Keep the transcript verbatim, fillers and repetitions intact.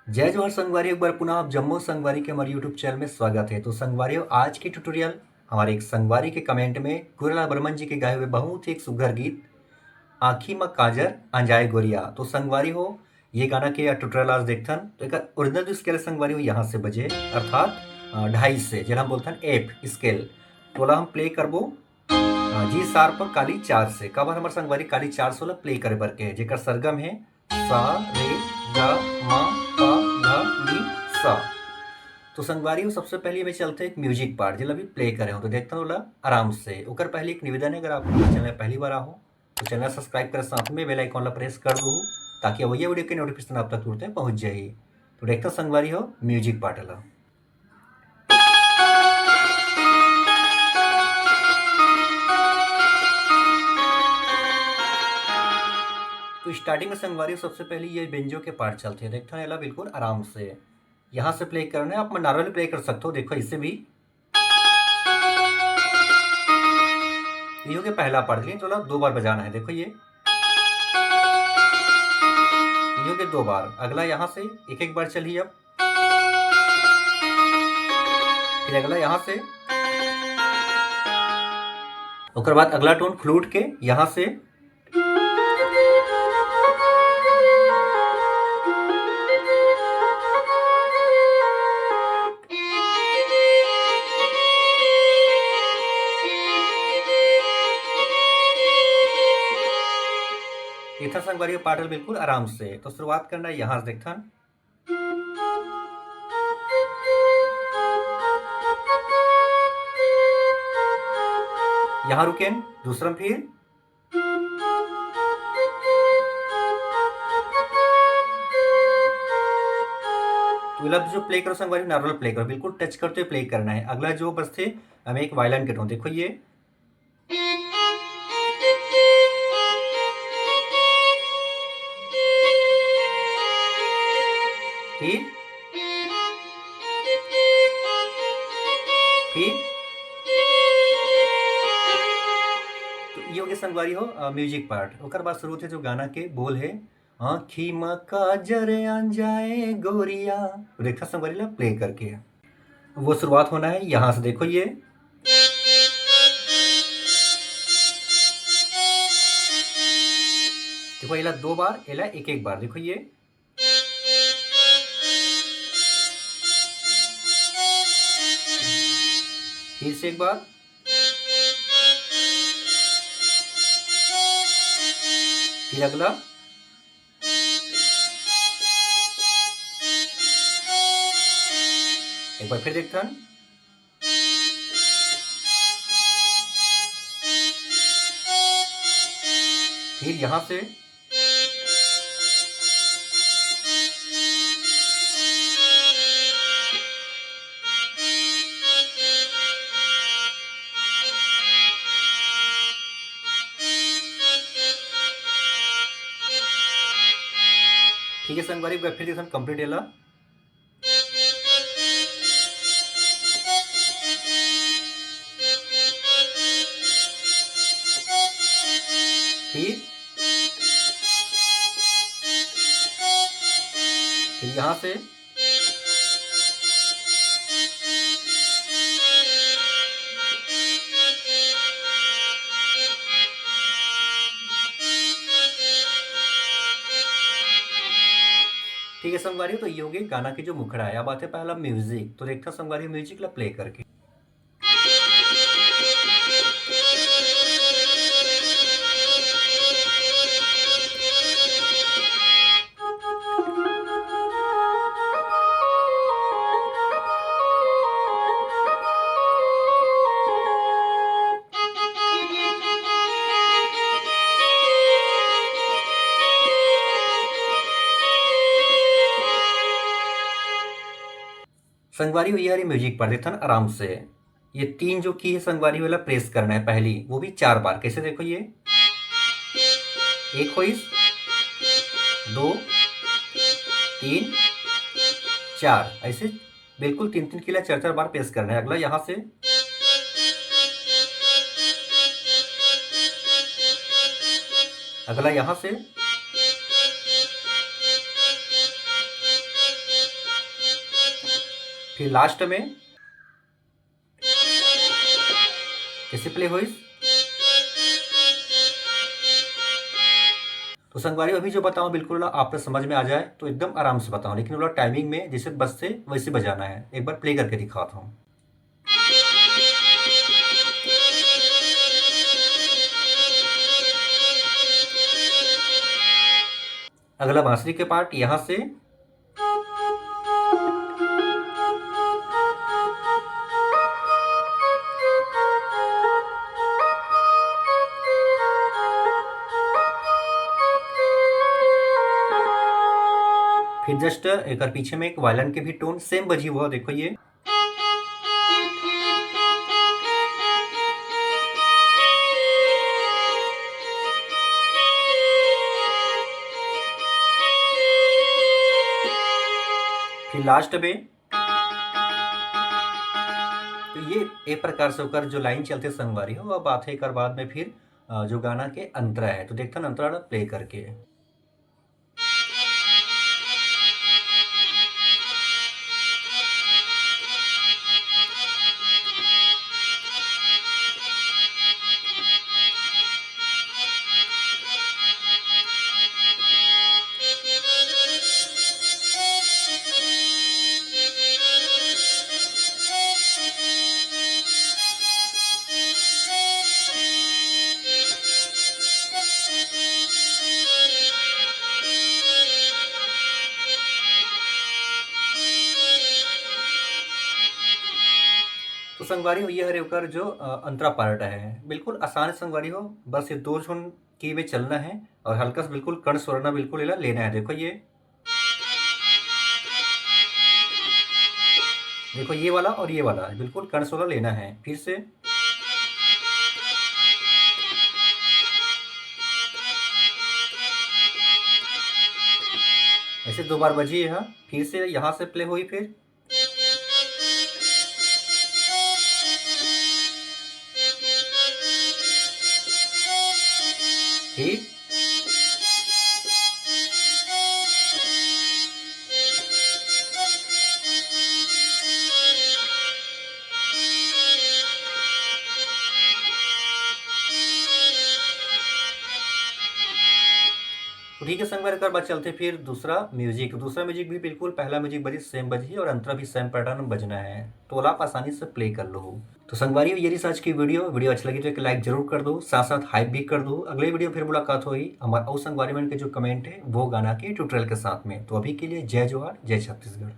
जय जोहार संगवारी, एक बार पुनः आप जम्मो संगवारी के हमारे YouTube चैनल में स्वागत है। तो संगवारी हो, आज की ट्यूटोरियल हमारे एक संगवारी के कमेंट में गुरुलाल बर्मन जी के गाए हुए बहुत ही एक सुघर गीत आँखी म काजर अंजाए गोरिया। तो संगवारी हो, ये गाना के ट्यूटोरियल आज देखथन। तो एक ओरिजिनल जो स्केल संगवारी हो यहाँ से बजे, अर्थात अ, ढाई से, जेला हम बोलथन एफ स्केल, तो ओला हम प्ले करबो जी शार्प काली चार से। काबर हमर संगवारी काली चार से ओला प्ले करे बर के हे, जेकर सरगम है सा रे ग म प ध नी सा। तो संगवारी हो, सबसे पहले मैं चलते एक म्यूजिक पार्ट, जेला भी प्ले करे हो, तो देखता हूँ ओला आराम से। ओकर पहले एक निवेदन है, अगर आप हमारे चैनल पहली बार आओ तो चैनल सब्सक्राइब कर, साथ में बेल आइकन ला प्रेस कर दो, ताकि अवैया वीडियो के नोटिफिकेशन आप तक तुरंत पहुंच जाए। तो देखता संगवारी हो म्यूजिक पार्ट ला। तो स्टार्टिंग में संगवारी हो, सबसे पहले ये बेंजो के पार्ट चलते हैं, देखता है बिल्कुल आराम से। यहाँ से प्ले करना है, आप नॉर्मल प्ले कर सकते हो। देखो इसे भी, ये हो गया पहला पार्ट, लेकिन थोड़ा दो बार बजाना है। देखो ये, ये हो गया दो बार। अगला यहाँ से एक एक बार चलिए अब, फिर अगला यहाँ से, ओकर बाद अगला टोन फ्लूट के यहाँ से। इतना संगवारी पार्ट बिल्कुल आराम से। तो शुरुआत करना है यहाँ से, देखथन। यहाँ रुकेन, दूसरा फिर। तो मतलब जो प्ले करो संगवारी, नॉर्मल प्ले करो, बिल्कुल टच करते हुए प्ले करना है। अगला जो बजथे, हमें एक वायलिन के टोन, देखो ये, फिर, फिर, तो ये हो गया संगवारी हो म्यूजिक पार्ट। ओकर बाद शुरू होथे जो गाना के बोल है, आँखी म काजर अंजाए गोरिया। तो देखा संगवारी ला प्ले करके, वो शुरुआत होना है यहाँ से। देखो ये, देखो एला दो बार, एला एक एक बार। देखो ये, फिर से एक बार, फिर अगला, एक बार फिर देखथन। फिर यहाँ से, ठीक है संगवारी, फिर देखथन कंप्लीट एला। फिर, फिर यहाँ से, ठीक है संगवारी, तो ये हो गया गाना के जो मुखड़ा है। अब आते पहला म्यूजिक, तो देखता संगवारी म्यूजिक ला प्ले करके। संगवारी हो, ये हरी म्यूजिक पढ़ देथन आराम से। ये तीन जो की है संगवारी वाला, प्रेस करना है पहली, वो भी चार बार। कैसे, देखो ये एक होइस, दो, तीन, चार, ऐसे बिल्कुल तीन तीन किला चार चार बार प्रेस करना है। अगला यहाँ से, अगला यहाँ से, फिर लास्ट में कैसे प्ले होइस। तो संगवारी, अभी जो बताऊँ बिल्कुल ना आप समझ में आ जाए तो एकदम आराम से बताऊँ, लेकिन ओला टाइमिंग में जैसे बजथे वैसे बजाना है। एक बार प्ले करके दिखाता हूँ। अगला बांसुरी के पार्ट यहाँ से, फिर जस्ट एकर पीछे में एक वायलिन के भी टोन सेम बजी हुआ, देखो ये। फिर लास्ट में तो ये एक प्रकार से ओकर जो लाइन चलथे संगवारी हो, अब आथे एकर बाद में फिर अ, जो गाना के अंतरा है, तो देखथन अंतरा ला प्ले करके। तो संगवारी हो, ये हरे ओकर जो, अ, अंतरा पार्ट है, बिल्कुल आसान है संगवारी हो, बस ये दो झुन की में चलना है और हल्का सा बिल्कुल कण स्वरना बिल्कुल एला लेना है। देखो ये, देखो ये वाला और ये वाला बिल्कुल कण स्वरा लेना है। फिर से ऐसे दो बार बजी है, फिर से यहाँ से प्ले हुई, फिर ठीक। तो ठीक है संगवारी, एकर बाद चलथे फिर दूसरा म्यूजिक। दूसरा म्यूजिक भी बिल्कुल पहला म्यूजिक बजी सेम बजही और अंतरा भी सेम पैटर्न में बजना है, तो ओला आप आसानी से प्ले कर लो। तो संगवारी, ये रहिस आज की वीडियो। वीडियो अच्छा लगी तो एक लाइक जरूर कर दो, साथ साथ हाइप भी कर दो। अगले वीडियो फिर मुलाकात होही हमार अउ संगवारी मन के जो कमेंट है वो गाना के ट्यूटोरियल के साथ में। तो अभी के लिए जय जोहार, जय छत्तीसगढ़।